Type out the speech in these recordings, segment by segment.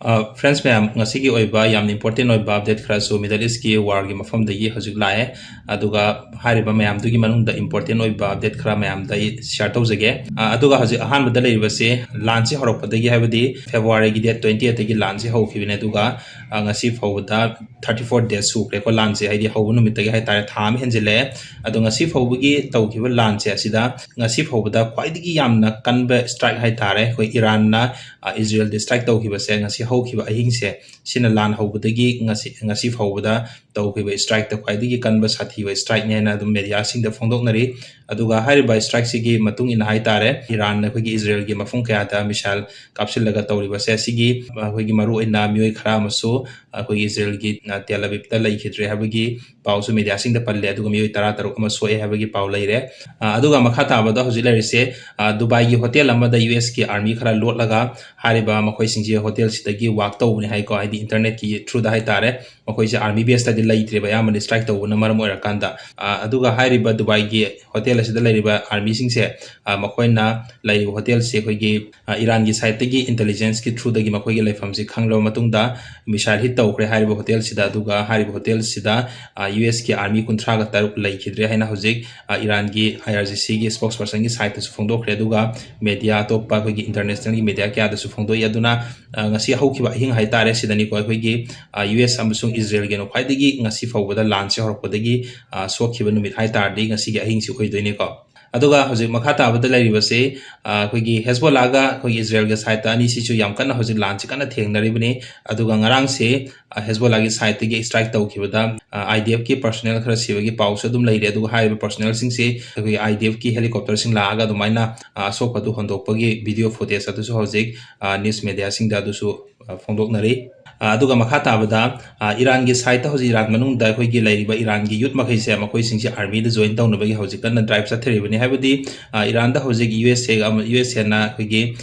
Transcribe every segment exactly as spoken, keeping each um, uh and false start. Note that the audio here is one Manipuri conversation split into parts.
ꯐ꯭ꯔꯦꯟꯁ ꯃꯌꯥꯝ, ꯉꯁꯤꯒꯤ ꯑꯣꯏꯕ ꯌꯥꯝꯅ ꯏꯝꯄꯣꯔꯇꯦꯟ ꯑꯣꯏꯕ ꯑꯞꯗꯦꯠ ꯈꯔꯁꯨ ꯃꯤꯗꯜ ꯏꯁꯀꯤ ꯋꯥꯔꯒꯤ ꯃꯐꯝꯗꯒꯤ ꯍꯧꯖꯤꯛ ꯂꯥꯛꯑꯦ꯫ ꯑꯗꯨꯒ ꯍꯥꯏꯔꯤꯕ ꯃꯌꯥꯝꯗꯨꯒꯤ ꯃꯅꯨꯡꯗ ꯏꯝꯄꯣꯔꯇꯦꯟ ꯑꯣꯏꯕ ꯑꯞꯗꯦꯠ ꯈꯔ ꯃꯌꯥꯝꯗ ꯑꯩ ꯁꯤꯌꯥꯔ ꯇꯧꯖꯒꯦ꯫ ꯑ, ꯑꯗꯨꯒ ꯍꯧꯖꯤꯛ ꯑꯍꯥꯟꯕꯗ ꯂꯩꯔꯤꯕꯁꯤ ꯂꯥꯟꯁꯤ ꯍꯧꯔꯛꯄꯗꯒꯤ, ꯍꯥꯏꯕꯗꯤ ꯐꯦꯕ꯭ꯔꯨꯋꯥꯔꯤꯒꯤ ꯗꯦꯠ ꯇ꯭ꯋꯦꯟꯇꯤ ꯑꯩꯠꯇꯒꯤ ꯂꯥꯟꯁꯤ ꯍꯧꯈꯤꯕꯅꯦ꯫ ꯑꯗꯨꯒ, ꯑ, ꯉꯁꯤ ꯐꯥꯎꯕꯗ ꯊꯥꯔꯇꯤ ꯐꯣꯔ ꯗꯦꯖ ꯁꯨꯈ꯭ꯔꯦꯀꯣ ꯂꯥꯟꯁꯦ, ꯍꯥꯏꯗꯤ ꯍꯧꯕ ꯅꯨꯃꯤꯠꯇꯒꯤ ꯍꯥꯏꯇꯥꯔꯦ, ꯊꯥ ꯑꯃ ꯍꯦꯟꯖꯤꯜꯂꯛꯑꯦ꯫ ꯑꯗꯣ ꯉꯁꯤ ꯐꯥꯎꯕꯒꯤ ꯇꯧꯈꯤꯕ ꯂꯥꯟꯁꯦ ꯑꯁꯤꯗ ꯉꯁꯤ ꯐꯥꯎꯕꯗ ꯈ꯭ꯋꯥꯏꯗꯒꯤ ꯌꯥꯝꯅ ꯀꯟꯕ ꯁ꯭ꯇ꯭ꯔꯥꯏꯛ ꯍꯥꯏꯇꯥꯔꯦ, ꯑꯩꯈꯣꯏ ꯏꯔꯥꯟꯅ, ꯑ, ꯏꯖꯔꯦꯜꯗ ꯁ꯭ꯇ꯭ꯔꯥꯏꯛ ꯇꯧꯈꯤꯕꯁꯦ ꯉꯁꯤ ꯍꯧꯈꯤꯕ ꯑꯍꯤꯡꯁꯦ, ꯁꯤꯅ ꯂꯥꯟ ꯍꯧꯕꯗꯒꯤ ꯉꯁꯤ, ꯉꯁꯤ ꯐꯥꯎꯕꯗ ꯇꯧꯈꯤꯕ ꯁ꯭ꯇ꯭ꯔꯥꯏꯛꯇ ꯈ꯭ꯋꯥꯏꯗꯒꯤ ꯀꯟꯕ ꯁꯥꯊꯤꯕ ꯁ꯭ꯇ꯭ꯔꯥꯏꯛꯅꯤ ꯍꯥꯏꯅ ꯑꯗꯨꯝ ꯃꯦꯗꯤꯌꯥꯁꯤꯡꯗ ꯐꯣꯡꯗꯣꯛꯅꯔꯤ꯫ ꯑꯗꯨꯒ ꯍꯥꯏꯔꯤꯕ ꯁ꯭ꯇ꯭ꯔꯥꯏꯛꯁꯤꯒꯤ ꯃꯇꯨꯡ ꯏꯟꯅ ꯍꯥꯏꯇꯥꯔꯦ, ꯏꯔꯥꯟꯅ ꯑꯩꯈꯣꯏꯒꯤ ꯏꯖꯔꯦꯜꯒꯤ ꯃꯐꯝ ꯀꯌꯥꯗ ꯃꯤꯁꯥꯏꯜ ꯀꯥꯞꯁꯤꯜꯂꯒ ꯇꯧꯔꯤꯕꯁꯦ, ꯑꯁꯤꯒꯤ ꯑꯩꯈꯣꯏꯒꯤ ꯃꯔꯨꯑꯣꯏꯅ ꯃꯤꯑꯣꯏ ꯈꯔ ꯑꯃꯁꯨ ꯑꯩꯈꯣꯏꯒꯤ ꯏꯖꯔꯦꯜꯒꯤ, ꯑ, ꯇꯦꯜ ꯑꯕꯤꯕꯇ ꯂꯩꯈꯤꯗ꯭ꯔꯦ ꯍꯥꯏꯕꯒꯤ ꯄꯥꯎꯁꯨ ꯃꯦꯗꯤꯌꯥꯁꯤꯡꯗ ꯄꯜꯂꯦ꯫ ꯑꯗꯨꯒ ꯃꯤꯑꯣꯏ ꯇꯔꯥ ꯇꯔꯨꯛ ꯑꯃ ꯁꯣꯛꯑꯦ ꯍꯥꯏꯕꯒꯤ ꯄꯥꯎ ꯂꯩꯔꯦ꯫ ꯑ, ꯑꯗꯨꯒ ꯃꯈꯥ ꯇꯥꯕꯗ ꯍꯧꯖꯤꯛ ꯂꯩꯔꯤꯁꯦ, ꯑ, ꯗꯨꯕꯥꯏꯒꯤ ꯍꯣꯇꯦꯜ ꯑꯃꯗ ꯌꯨ ꯑꯦꯁꯀꯤ ꯑꯥꯔꯃꯤ ꯈꯔ ꯂꯣꯠꯂꯒ ꯍꯥꯏꯔꯤꯕ ꯃꯈꯣꯏꯁꯤꯡꯁꯤ ꯍꯣꯇꯦꯜꯁꯤꯗꯒꯤ ꯋꯥꯛ ꯇꯧꯕꯅꯤ ꯍꯥꯏꯀꯣ, ꯍꯥꯏꯗꯤ ꯏꯟꯇꯔꯅꯦꯠꯀꯤ ꯊ꯭ꯔꯨꯗ ꯍꯥꯏꯇꯥꯔꯦ꯫ ꯃꯈꯣꯏꯁꯦ ꯑꯥꯔꯃꯤ ꯕꯦꯁꯇꯗꯤ ꯂꯩꯇ꯭ꯔꯦꯕ, ꯑꯌꯥꯝꯕꯅ ꯁ꯭ꯇ꯭ꯔꯥꯏꯛ ꯇꯧꯕꯅ ꯃꯔꯝ ꯑꯣꯏꯔꯀꯥꯟꯗ꯫ ꯑ, ꯑꯗꯨꯒ ꯍꯥꯏꯔꯤꯕ ꯗꯨꯕꯥꯏꯒꯤ ꯍꯣꯇꯦꯜ ꯑꯁꯤꯗ ꯂꯩꯔꯤꯕ ꯑꯥꯔꯃꯤꯁꯤꯡꯁꯦ, ꯑ, ꯃꯈꯣꯏꯅ ꯂꯩꯔꯤꯕ ꯍꯣꯇꯦꯜꯁꯦ ꯑꯩꯈꯣꯏꯒꯤ, ꯑ, ꯏꯔꯥꯟꯒꯤ ꯁꯥꯏꯠꯇꯒꯤ ꯏꯟꯇꯦꯂꯤꯖꯦꯟꯁꯀꯤ ꯊ꯭ꯔꯨꯗꯒꯤ ꯃꯈꯣꯏꯒꯤ ꯂꯩꯐꯝꯁꯤ ꯈꯪꯂꯕ ꯃꯇꯨꯡꯗ ꯃꯤꯁꯥꯏꯜ ꯍꯤꯠ ꯇꯧꯈ꯭ꯔꯦ ꯍꯥꯏꯔꯤꯕ ꯍꯣꯇꯦꯜꯁꯤꯗ꯫ ꯑꯗꯨꯒ ꯍꯥꯏꯔꯤꯕ ꯍꯣꯇꯦꯜꯁꯤꯗ, ꯑ, ꯌꯨ ꯑꯦꯁꯀꯤ ꯑꯥꯔꯃꯤ ꯀꯨꯟꯊ꯭ꯔꯥꯒ ꯇꯔꯨꯛ ꯂꯩꯈꯤꯗ꯭ꯔꯦ ꯍꯥꯏꯅ ꯍꯧꯖꯤꯛ, ꯑ, ꯏꯔꯥꯟꯒꯤ ꯑꯥꯏ ꯑꯥꯔ ꯖꯤ ꯁꯤꯒꯤ ꯁ꯭ꯄꯣꯛꯁ ꯄꯔꯁꯟꯒꯤ ꯁꯥꯏꯠꯇꯁꯨ ꯐꯣꯡꯗꯣꯛꯈ꯭ꯔꯦ꯫ ꯑꯗꯨꯒ ꯃꯦꯗꯤꯌꯥ, ꯑꯇꯣꯞꯄ ꯑꯩꯈꯣꯏꯒꯤ ꯏꯟꯇꯔꯅꯦꯁꯅꯦꯜꯒꯤ ꯃꯦꯗꯤꯌꯥ ꯀꯌꯥꯗꯁꯨ ꯐꯣꯡꯗꯣꯛꯏ꯫ ꯑꯗꯨꯅ, ꯑ, ꯉꯁꯤ ꯍꯧꯈꯤꯕ ꯑꯍꯤꯡ ꯍꯥꯏꯇꯥꯔꯦ, ꯁꯤꯗꯅꯤꯀꯣ ꯑꯩꯈꯣꯏꯒꯤ, ꯑ, ꯌꯨ ꯑꯦꯁ ꯑꯃꯁꯨꯡ ꯏꯖꯔꯦꯜꯒꯤ ꯈ꯭ꯋꯥꯏꯗꯒꯤ ꯉꯁꯤ ꯐꯥꯎꯕꯗ ꯂꯥꯟꯁꯦ ꯍꯧꯔꯛꯄꯗꯒꯤ, ꯑ, ꯁꯣꯛꯈꯤꯕ ꯅꯨꯃꯤꯠ ꯍꯥꯏꯇꯥꯔꯗꯤ ꯉꯁꯤꯒꯤ ꯑꯍꯤꯡꯁꯤ ꯑꯣꯏꯗꯣꯏꯅꯤꯀꯣ꯫ ꯑꯗꯨꯒ ꯍꯧꯖꯤꯛ ꯃꯈꯥ ꯇꯥꯕꯗ ꯂꯩꯔꯤꯕꯁꯤ, ꯑ, ꯑꯩꯈꯣꯏꯒꯤ ꯍꯦꯖꯕꯣꯂꯥꯒ ꯑꯩꯈꯣꯏꯒꯤ ꯏꯖꯔꯦꯜꯒ ꯁꯥꯏꯠꯇ ꯑꯅꯤꯁꯤꯁꯨ ꯌꯥꯝ ꯀꯟꯅ ꯍꯧꯖꯤꯛ ꯂꯥꯟꯁꯤ ꯀꯟꯅ ꯊꯦꯡꯅꯔꯤꯕꯅꯤ꯫ ꯑꯗꯨꯒ ꯉꯔꯥꯡꯁꯦ, ꯑ, ꯍꯦꯖꯕꯣꯂꯥꯒꯤ ꯁꯥꯏꯠꯇꯒꯤ ꯁ꯭ꯇ꯭ꯔꯥꯏꯛ ꯇꯧꯈꯤꯕꯗ, ꯑ, ꯑꯥꯏ ꯗꯤ ꯑꯦꯐꯀꯤ ꯄꯔꯁꯣꯅꯦꯜ ꯈꯔ ꯁꯤꯕꯒꯤ ꯄꯥꯎꯁꯨ ꯑꯗꯨꯝ ꯂꯩꯔꯦ꯫ ꯑꯗꯨꯒ ꯍꯥꯏꯔꯤꯕ ꯄꯔꯁꯣꯅꯦꯜꯁꯤꯡꯁꯤ ꯑꯩꯈꯣꯏꯒꯤ ꯑꯥꯏ ꯗꯤ ꯑꯦꯐꯀꯤ ꯍꯦꯂꯤꯀꯣꯞꯇꯔꯁꯤꯡ ꯂꯥꯛꯑꯒ ꯑꯗꯨꯃꯥꯏꯅ, ꯑ, ꯑꯁꯣꯛꯄꯗꯨ ꯍꯣꯟꯗꯣꯛꯄꯒꯤ ꯚꯤꯗꯤꯑꯣ ꯐꯨꯇꯦꯖ ꯑꯗꯨꯁꯨ ꯍꯧꯖꯤꯛ, ꯑ, ꯅ꯭ꯌꯨꯁ ꯃꯦꯗꯤꯌꯥꯁꯤꯡꯗ ꯑꯗꯨꯁꯨ, ꯑ, ꯐꯣꯡꯗꯣꯛꯅꯔꯤ꯫ ꯑ, ꯑꯗꯨꯒ ꯃꯈꯥ ꯇꯥꯕꯗ, ꯑ, ꯏꯔꯥꯟꯒꯤ ꯁꯥꯏꯠꯇ ꯍꯧꯖꯤꯛ ꯏꯔꯥꯟ ꯃꯅꯨꯡꯗ ꯑꯩꯈꯣꯏꯒꯤ ꯂꯩꯔꯤꯕ ꯏꯔꯥꯟꯒꯤ ꯌꯨꯠ ꯃꯈꯩꯁꯦ, ꯃꯈꯣꯏꯁꯤꯡꯁꯦ ꯑꯥꯔꯃꯤꯗ ꯖꯣꯏꯟ ꯇꯧꯅꯕꯒꯤ ꯍꯧꯖꯤꯛ ꯀꯟꯅ ꯗ꯭ꯔꯥꯏꯚ ꯆꯠꯊꯔꯤꯕꯅꯤ꯫ ꯍꯥꯏꯕꯗꯤ, ꯑ, ꯏꯔꯥꯟꯗ ꯍꯧꯖꯤꯛ ꯌꯨ ꯑꯦꯁ ꯑꯦꯒ ꯑꯃ-, ꯌꯨ ꯑꯦꯁ ꯑꯦꯅ ꯑꯩꯈꯣꯏꯒꯤ,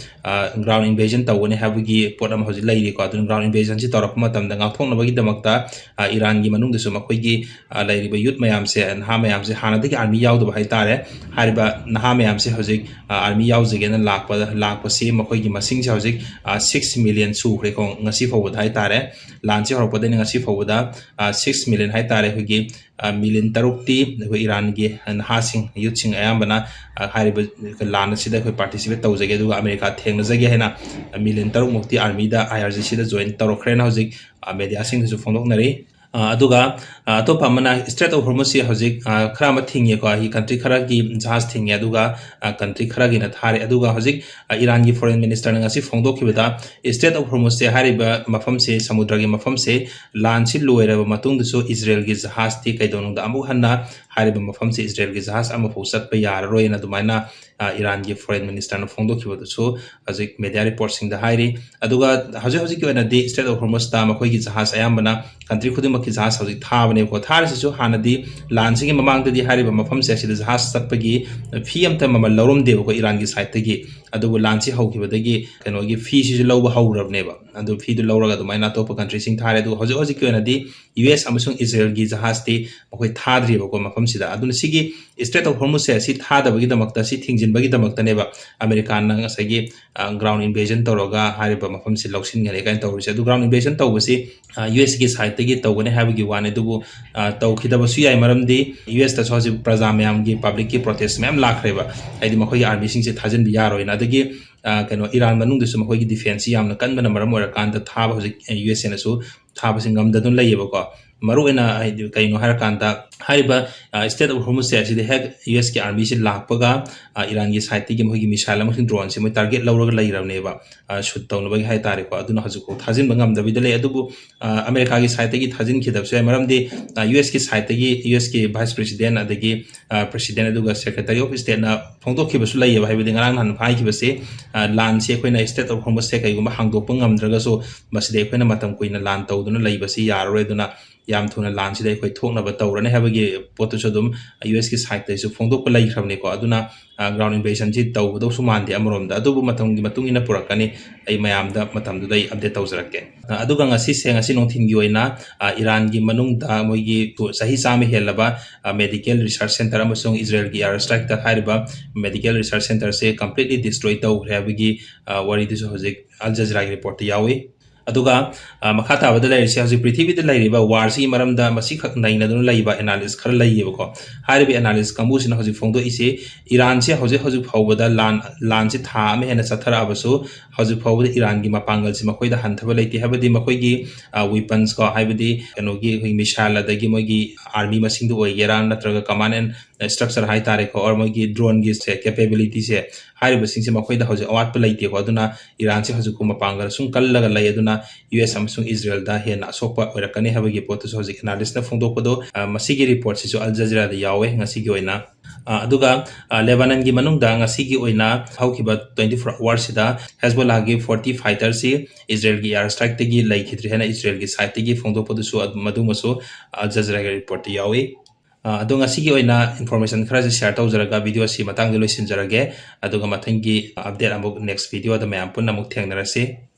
ꯒ꯭ꯔꯥꯎꯟ ꯏꯟꯚꯦꯖꯟ ꯇꯧꯒꯅꯤ ꯍꯥꯏꯕꯒꯤ ꯄꯣꯠ ꯑꯃ ꯍꯧꯖꯤꯛ ꯂꯩꯔꯤꯀꯣ꯫ ꯑꯗꯨꯅ ꯒ꯭ꯔꯥꯎꯟ ꯏꯟꯚꯦꯖꯟꯁꯤ ꯇꯧꯔꯛꯄ ꯃꯇꯝꯗ ꯉꯥꯛꯊꯣꯛꯅꯕꯒꯤꯗꯃꯛꯇ ꯏꯔꯥꯟꯒꯤ ꯃꯅꯨꯡꯗꯁꯨ ꯃꯈꯣꯏꯒꯤ ꯂꯩꯔꯤꯕ ꯌꯨꯠ ꯃꯌꯥꯝꯁꯦ, ꯅꯍꯥ ꯃꯌꯥꯝꯁꯦ ꯍꯥꯟꯅꯗꯒꯤ ꯑꯥꯔꯃꯤ ꯌꯥꯎꯗꯕ ꯍꯥꯏꯇꯥꯔꯦ꯫ ꯍꯥꯏꯔꯤꯕ ꯅꯍꯥ ꯃꯌꯥꯝꯁꯦ ꯍꯧꯖꯤꯛ ꯑꯥꯔꯃꯤ ꯌꯥꯎꯖꯒꯦꯅ ꯂꯥꯛꯄꯗ ꯂꯥꯛꯄꯁꯤ ꯃꯈꯣꯏꯒꯤ ꯃꯁꯤꯡꯁꯦ ꯍꯧꯖꯤꯛ ꯁꯤꯛꯁ ꯃꯤꯂꯤꯌꯟ ꯁꯨꯈ꯭ꯔꯦꯀꯣ, ꯉꯁꯤ ꯐꯥꯎꯕꯗ ꯍꯥꯏꯇꯥꯔꯦ꯫ ꯂꯥꯟꯁꯤ ꯍꯧꯔꯛꯄꯗꯒꯤꯅ ꯉꯁꯤ ꯐꯥꯎꯕꯗ ꯁꯤꯛꯁ ꯃꯤꯂꯤꯌꯟ ꯍꯥꯏꯇꯥꯔꯦ, ꯑꯩꯈꯣꯏꯒꯤ ꯃꯤꯂꯤꯌꯟ ꯇꯔꯨꯛꯇꯤ ꯑꯩꯈꯣꯏ ꯏꯔꯥꯟꯒꯤ ꯅꯍꯥꯁꯤꯡ, ꯌꯨꯠꯁꯤꯡ ꯑꯌꯥꯝꯕꯅ ꯍꯥꯏꯔꯤꯕ ꯂꯥꯟ ꯑꯁꯤꯗ ꯑꯩꯈꯣꯏ ꯄꯥꯔꯇꯤꯁꯤꯄꯦꯠ ꯇꯧꯖꯒꯦ, ꯑꯗꯨꯒ ꯑꯃꯦꯔꯤꯀꯥ ꯊꯦꯡꯅꯖꯒꯦ ꯍꯥꯏꯅ ꯃꯤꯂꯤꯌꯟ ꯇꯔꯨꯛꯃꯨꯛꯇꯤ ꯑꯥꯔꯃꯤꯗ, ꯑꯥꯏ ꯑꯥꯔ ꯖꯤ ꯁꯤꯗ ꯖꯣꯏꯟ ꯇꯧꯔꯛꯈ꯭ꯔꯦꯅ ꯍꯧꯖꯤꯛ ꯃꯦꯗꯤꯌꯥꯁꯤꯡꯗꯁꯨ ꯐꯣꯡꯗꯣꯛꯅꯔꯤ꯫ ꯑꯗꯨꯒ ꯑꯇꯣꯞꯄ ꯑꯃꯅ ꯏꯁꯇ꯭ꯔꯦꯠ ꯑꯣꯐ ꯍꯣꯔꯃꯨꯁꯁꯤ ꯍꯧꯖꯤꯛ ꯈꯔ ꯑꯃ ꯊꯤꯡꯉꯦꯀꯣ, ꯑꯩ ꯀꯟꯇ꯭ꯔꯤ ꯈꯔꯒꯤ ꯖꯍꯥꯖ ꯊꯤꯡꯉꯦ, ꯑꯗꯨꯒ ꯀꯟꯇ꯭ꯔꯤ ꯈꯔꯒꯤꯅ ꯊꯥꯔꯦ꯫ ꯑꯗꯨꯒ ꯍꯧꯖꯤꯛ ꯏꯔꯥꯟꯒꯤ ꯐꯣꯔꯦꯟ ꯃꯤꯅꯤꯁꯇꯔꯅ ꯉꯁꯤ ꯐꯣꯡꯗꯣꯛꯈꯤꯕꯗ, ꯏꯁꯇ꯭ꯔꯦꯠ ꯑꯣꯐ ꯍꯣꯔꯃꯨꯁꯁꯦ ꯍꯥꯏꯔꯤꯕ ꯃꯐꯝꯁꯦ, ꯁꯃꯨꯗ꯭ꯔꯒꯤ ꯃꯐꯝꯁꯦ, ꯂꯥꯟꯁꯤ ꯂꯣꯏꯔꯕ ꯃꯇꯨꯡꯗꯁꯨ ꯏꯖꯔꯦꯜꯒꯤ ꯖꯍꯥꯖꯇꯤ ꯀꯩꯗꯧꯅꯨꯡꯗ ꯑꯃꯨꯛ ꯍꯟꯅ ꯍꯥꯏꯔꯤꯕ ꯃꯐꯝꯁꯦ ꯏꯖꯔꯦꯜꯒꯤ ꯖꯍꯥꯖ ꯑꯃꯐꯥꯎ ꯆꯠꯄ ꯌꯥꯔꯔꯣꯏꯅ ꯑꯗꯨꯃꯥꯏꯅ ꯏꯔꯥꯟꯒꯤ ꯐꯣꯔꯦꯟ ꯃꯤꯅꯤꯁꯇꯔꯅ ꯐꯣꯡꯗꯣꯛꯈꯤꯕꯗꯨꯁꯨ ꯍꯧꯖꯤꯛ ꯃꯦꯗꯤꯌꯥ ꯔꯤꯄꯣꯔꯠꯁꯤꯡꯗ ꯍꯥꯏꯔꯤ꯫ ꯑꯗꯨꯒ ꯍꯧꯖꯤꯛ ꯍꯧꯖꯤꯛꯀꯤ ꯑꯣꯏꯅꯗꯤ ꯏꯁꯇ꯭ꯔꯦꯠ ꯑꯣꯐ ꯍꯣꯔꯃꯨꯁꯇ ꯃꯈꯣꯏꯒꯤ ꯖꯍꯥꯖ ꯑꯌꯥꯝꯕꯅ, ꯀꯟꯇ꯭ꯔꯤ ꯈꯨꯗꯤꯡꯃꯛꯀꯤ ꯖꯍꯥꯖ ꯍꯧꯖꯤꯛ ꯊꯥꯕꯅꯦꯕꯀꯣ꯫ ꯊꯥꯔꯤꯁꯤꯁꯨ ꯍꯥꯟꯅꯗꯤ ꯂꯥꯟꯁꯤꯒꯤ ꯃꯃꯥꯡꯗꯗꯤ ꯍꯥꯏꯔꯤꯕ ꯃꯐꯝꯁꯦ ꯑꯁꯤꯗ ꯖꯍꯥꯖ ꯆꯠꯄꯒꯤ ꯐꯤ ꯑꯝꯇ ꯃꯃꯜ ꯂꯧꯔꯝꯗꯦꯕꯀꯣ ꯏꯔꯥꯟꯒꯤ ꯁꯥꯏꯠꯇꯒꯤ꯫ ꯑꯗꯨꯕꯨ ꯂꯥꯟꯁꯤ ꯍꯧꯈꯤꯕꯗꯒꯤ ꯀꯩꯅꯣꯒꯤ ꯐꯤꯁꯤꯁꯨ ꯂꯧꯕ ꯍꯧꯔꯕꯅꯦꯕ꯫ ꯑꯗꯨ ꯐꯤꯗꯨ ꯂꯧꯔꯒ ꯑꯗꯨꯃꯥꯏꯅ ꯑꯇꯣꯞꯄ ꯀꯟꯇ꯭ꯔꯤꯁꯤꯡ ꯊꯥꯔꯦ꯫ ꯑꯗꯨꯒ ꯍꯧꯖꯤꯛ ꯍꯧꯖꯤꯛꯀꯤ ꯑꯣꯏꯅꯗꯤ ꯌꯨ ꯑꯦꯁ ꯑꯃꯁꯨꯡ ꯏꯖꯔꯦꯜꯒꯤ ꯖꯍꯥꯖꯇꯤ ꯃꯈꯣꯏ ꯊꯥꯗ꯭ꯔꯤꯕꯀꯣ ꯃꯐꯝꯁꯤꯗ꯫ ꯑꯗꯨꯅ ꯁꯤꯒꯤ ꯏꯁꯇ꯭ꯔꯦꯠ ꯑꯣꯐ ꯍꯣꯔꯃꯨꯁꯁꯦ ꯁꯤ ꯊꯥꯗꯕꯒꯤꯗꯃꯛꯇ, ꯁꯤ ꯊꯤꯡꯖꯤꯟꯕꯒꯤꯗꯃꯛꯇꯅꯦꯕ ꯑꯃꯦꯔꯤꯀꯥꯅ ꯉꯁꯥꯏꯒꯤ ꯒ꯭ꯔꯥꯎꯟ ꯏꯟꯚꯦꯖꯟ ꯇꯧꯔꯒ ꯍꯥꯏꯔꯤꯕ ꯃꯐꯝꯁꯤ ꯂꯧꯁꯤꯟꯒꯅꯤ ꯀꯥꯏꯅ ꯇꯧꯔꯤꯁꯦ꯫ ꯑꯗꯨ ꯒ꯭ꯔꯥꯎꯟ ꯏꯟꯚꯦꯖꯟ ꯇꯧꯕꯁꯤ ꯌꯨ ꯑꯦꯁꯀꯤ ꯁꯥꯏꯠꯇꯒꯤ ꯇꯧꯒꯅꯤ ꯍꯥꯏꯕꯒꯤ ꯋꯥꯅꯤ꯫ ꯑꯗꯨꯕꯨ ꯇꯧꯈꯤꯗꯕꯁꯨ ꯌꯥꯏ, ꯃꯔꯝꯗꯤ ꯌꯨ ꯑꯦꯁꯇꯁꯨ ꯍꯧꯖꯤꯛ ꯄ꯭ꯔꯖꯥ ꯃꯌꯥꯝꯒꯤ, ꯄꯕ꯭ꯂꯤꯛꯀꯤ ꯄ꯭ꯔꯣꯇꯦꯁ ꯃꯌꯥꯝ ꯂꯥꯛꯈ꯭ꯔꯦꯕ, ꯍꯥꯏꯗꯤ ꯃꯈꯣꯏꯒꯤ ꯑꯥꯔꯃꯤꯁꯤꯡꯁꯦ ꯊꯥꯖꯤꯟꯕ ꯌꯥꯔꯣꯏꯅ꯫ ꯑꯗꯒꯤ ꯀꯩꯅꯣ, ꯏꯔꯥꯟ ꯃꯅꯨꯡꯗꯁꯨ ꯃꯈꯣꯏꯒꯤ ꯗꯤꯐꯦꯟꯁꯁꯤ ꯌꯥꯝꯅ ꯀꯟꯕꯅ ꯃꯔꯝ ꯑꯣꯏꯔꯀꯥꯟꯗ ꯊꯥꯕ ꯍꯧꯖꯤꯛ ꯌꯨ ꯑꯦꯁ ꯑꯦꯅꯁꯨ ꯊꯥꯕꯁꯤ ꯉꯝꯗꯗꯨꯅ ꯂꯩꯌꯦꯕꯀꯣ꯫ ꯃꯔꯨꯑꯣꯏꯅ ꯍꯥꯏꯗꯤ ꯀꯩꯅꯣ ꯍꯥꯏꯔꯀꯥꯟꯗ, ꯍꯥꯏꯔꯤꯕ ꯏꯁꯇ꯭ꯔꯦꯠ ꯑꯣꯐ ꯍꯣꯔꯃꯨꯁꯁꯦ ꯑꯁꯤꯗ ꯍꯦꯛ ꯌꯨ ꯑꯦꯁꯀꯤ ꯑꯥꯔꯃꯤꯁꯤ ꯂꯥꯛꯄꯒ ꯏꯔꯥꯟꯒꯤ ꯁꯥꯏꯠꯇꯒꯤ ꯃꯈꯣꯏꯒꯤ ꯃꯤꯁꯥꯏꯜ ꯑꯃꯁꯨꯡ ꯗ꯭ꯔꯣꯟꯁꯦ ꯃꯣꯏ ꯇꯥꯔꯒꯦꯠ ꯂꯧꯔꯒ ꯂꯩꯔꯕꯅꯦꯕ, ꯁꯨꯠ ꯇꯧꯅꯕꯒꯤ ꯍꯥꯏꯇꯥꯔꯦꯀꯣ꯫ ꯑꯗꯨꯅ ꯍꯧꯖꯤꯛꯐꯥꯎ ꯊꯥꯖꯤꯟꯕ ꯉꯝꯗꯕꯤꯗ ꯂꯩ꯫ ꯑꯗꯨꯕꯨ ꯑꯃꯦꯔꯤꯀꯥꯒꯤ ꯁꯥꯏꯠꯇꯒꯤ ꯊꯥꯖꯤꯟꯈꯤꯗꯕꯁꯨ ꯌꯥꯏ, ꯃꯔꯝꯗꯤ ꯌꯨ ꯑꯦꯁꯀꯤ ꯁꯥꯏꯠꯇꯒꯤ, ꯌꯨ ꯑꯦꯁꯀꯤ ꯚꯥꯏꯁ ꯄ꯭ꯔꯦꯁꯤꯗꯦꯟ ꯑꯗꯒꯤ ꯄ꯭ꯔꯦꯁꯤꯗꯦꯟ ꯑꯗꯨꯒ ꯁꯦꯀ꯭ꯔꯦꯇꯔꯤ ꯑꯣꯐ ꯏꯁꯇꯦꯠꯅ ꯐꯣꯡꯗꯣꯛꯈꯤꯕꯁꯨ ꯂꯩꯌꯦꯕ꯫ ꯍꯥꯏꯕꯗꯤ ꯉꯔꯥꯡ ꯅꯍꯥꯟ ꯍꯥꯏꯈꯤꯕꯁꯦ, ꯑ, ꯂꯥꯟꯁꯤ ꯑꯩꯈꯣꯏꯅ Strait of Hormuz ꯁꯦ ꯀꯩꯒꯨꯝꯕ ꯍꯥꯡꯗꯣꯛꯄ ꯉꯝꯗ꯭ꯔꯒꯁꯨ ꯃꯁꯤꯗ ꯑꯩꯈꯣꯏꯅ ꯃꯇꯝ ꯀꯨꯏꯅ ꯂꯥꯟ ꯇꯧꯗꯨꯅ ꯂꯩꯕꯁꯤ ꯌꯥꯔꯔꯣꯏ꯫ ꯑꯗꯨꯅ ꯌꯥꯝ ꯊꯨꯅ ꯂꯥꯟꯁꯤꯗ ꯑꯩꯈꯣꯏ ꯊꯣꯛꯅꯕ ꯇꯧꯔꯅꯤ ꯍꯥꯏꯕꯒꯤ ꯄꯣꯠꯇꯨꯁꯨ ꯑꯗꯨꯝ US ꯀꯤ side ꯇꯒꯤꯁꯨ ꯐꯣꯡꯗꯣꯛꯄ ꯂꯩꯈ꯭ꯔꯕꯅꯤꯀꯣ꯫ ꯑꯗꯨꯅ, ꯑ, ground invasion ꯁꯤ ꯇꯧꯒꯗꯧꯁꯨ ꯃꯥꯟꯗꯦ ꯑꯃꯔꯣꯝꯗ꯫ ꯑꯗꯨꯕꯨ ꯃꯇꯝꯒꯤ ꯃꯇꯨꯡ ꯏꯟꯅ ꯄꯨꯔꯛꯀꯅꯤ꯫ ꯑꯩ ꯃꯌꯥꯝꯗ ꯃꯇꯝꯗꯨꯗ ꯑꯩ update ꯇꯧꯖꯔꯛꯀꯦ꯫ ꯑ, ꯑꯗꯨꯒ ꯉꯁꯤꯁꯦ, ꯉꯁꯤ ꯅꯨꯡꯊꯤꯜꯒꯤ ꯑꯣꯏꯅ, ꯑ, ꯏꯔꯥꯟꯒꯤ ꯃꯅꯨꯡꯗ ꯃꯣꯏꯒꯤ ꯆꯍꯤ ꯆꯥꯝꯃ ꯍꯦꯜꯂꯕ, ꯑ, medical research center ꯑꯃꯁꯨꯡ ꯏꯖꯔꯦꯜꯒꯤ air strike ꯇ ꯍꯥꯏꯔꯤꯕ medical research center ꯁꯦ completely destroy ꯇꯧꯈ꯭ꯔꯦ ꯍꯥꯏꯕꯒꯤ, ꯑ, ꯋꯥꯔꯤꯗꯨꯁꯨ ꯍꯧꯖꯤꯛ Al Jazeera ꯒꯤ report ꯇ ꯌꯥꯎꯏ꯫ ꯑꯗꯨꯒ, ꯑ, ꯃꯈꯥ ꯇꯥꯕꯗ ꯂꯩꯔꯤꯁꯦ, ꯍꯧꯖꯤꯛ ꯄ꯭ꯔꯤꯊꯤꯕꯤꯗ ꯂꯩꯔꯤꯕ war ꯁꯤꯒꯤ ꯃꯔꯝꯗ ꯃꯁꯤꯈꯛ ꯅꯩꯅꯗꯨꯅ ꯂꯩꯕ analyst ꯈꯔ ꯂꯩꯌꯦꯕꯀꯣ꯫ ꯍꯥꯏꯔꯤꯕ analyst ꯀꯥꯡꯕꯨꯁꯤꯅ ꯍꯧꯖꯤꯛ ꯐꯣꯡꯗꯣꯛꯏꯁꯤ, ꯏꯔꯥꯟꯁꯦ ꯍꯧꯖꯤꯛ, ꯍꯧꯖꯤꯛ ꯐꯥꯎꯕꯗ ꯂꯥꯟ, ꯂꯥꯟꯁꯤ ꯊꯥ ꯑꯃ ꯍꯦꯟꯅ ꯆꯠꯊꯔꯛꯑꯕꯁꯨ, ꯍꯧꯖꯤꯛ ꯐꯥꯎꯕꯗ ꯏꯔꯥꯟꯒꯤ ꯃꯄꯥꯡꯒꯜꯁꯤ ꯃꯈꯣꯏꯗ ꯍꯟꯊꯕ ꯂꯩꯇꯦ꯫ ꯍꯥꯏꯕꯗꯤ ꯃꯈꯣꯏꯒꯤ, ꯑ, weapons ꯀꯣ, ꯍꯥꯏꯕꯗꯤ ꯀꯩꯅꯣꯒꯤ ꯑꯩꯈꯣꯏꯒꯤ missile, ꯑꯗꯒꯤ ꯃꯣꯏꯒꯤ army ꯃꯁꯤꯡꯗ ꯑꯣꯏꯒꯦꯔꯥ, ꯅꯠꯇ꯭ꯔꯒ command and structure ꯍꯥꯏꯇꯥꯔꯦꯀꯣ, or ꯃꯣꯏꯒꯤ drone ꯒꯤ ꯁꯦ, capability ꯁꯦ, ꯍꯥꯏꯔꯤꯕꯁꯤꯡꯁꯦ ꯃꯈꯣꯏꯗ ꯍꯧꯖꯤꯛ ꯑꯋꯥꯠꯄ ꯂꯩꯇꯦꯀꯣ꯫ ꯑꯗꯨꯅ ꯏꯔꯥꯟꯁꯦ ꯍꯧꯖꯤꯛ ꯃꯄꯥꯡꯒꯜ ꯁꯨꯝ ꯀꯜꯂꯒ ꯂꯩ꯫ ꯑꯗꯨꯅ US ꯑꯃꯁꯨꯡ ꯏꯖꯔꯦꯜꯗ ꯍꯦꯟꯅ ꯑꯁꯣꯛꯄ ꯑꯣꯏꯔꯛꯀꯅꯤ ꯍꯥꯏꯕꯒꯤ ꯄꯣꯠꯇꯨꯁꯨ ꯍꯧꯖꯤꯛ analyst ꯅ ꯐꯣꯡꯗꯣꯛꯄꯗꯣ, ꯑ, ꯃꯁꯤꯒꯤ report ꯁꯤꯁꯨ Al Jazeera ꯗ ꯌꯥꯎꯋꯦ ꯉꯁꯤꯒꯤ ꯑꯣꯏꯅ꯫ ꯑ, ꯑꯗꯨꯒ, ꯑ, ꯂꯦꯕꯥꯅꯟꯒꯤ ꯃꯅꯨꯡꯗ ꯉꯁꯤꯒꯤ ꯑꯣꯏꯅ ꯍꯧꯈꯤꯕ twenty four hour ꯁꯤꯗ ꯍꯦꯖꯕꯣꯂꯥꯒꯤ forty fighter ꯁꯤ ꯏꯖꯔꯦꯜꯒꯤ air strike ꯇꯒꯤ ꯂꯩꯈꯤꯗ꯭ꯔꯦ ꯍꯥꯏꯅ ꯏꯖꯔꯦꯜꯒꯤ side ꯇꯒꯤ ꯐꯣꯡꯗꯣꯛꯄꯗꯨꯁꯨ ꯑꯗꯨ-, ꯃꯗꯨꯃꯁꯨ Al Jazeera ꯒꯤ report ꯇ ꯌꯥꯎꯏ꯫ ꯑ, ꯑꯗꯣ ꯉꯁꯤꯒꯤ ꯑꯣꯏꯅ information ꯈꯔꯁꯦ share ꯇꯧꯖꯔꯒ video ꯁꯤ ꯃꯇꯥꯡꯗ ꯂꯣꯏꯁꯤꯟꯖꯔꯒꯦ꯫ ꯑꯗꯨꯒ ꯃꯊꯪꯒꯤ update ꯑꯃꯨꯛ next video ꯗ ꯃꯌꯥꯝ ꯄꯨꯟꯅ ꯑꯃꯨꯛ ꯊꯦꯡꯅꯔꯁꯤ꯫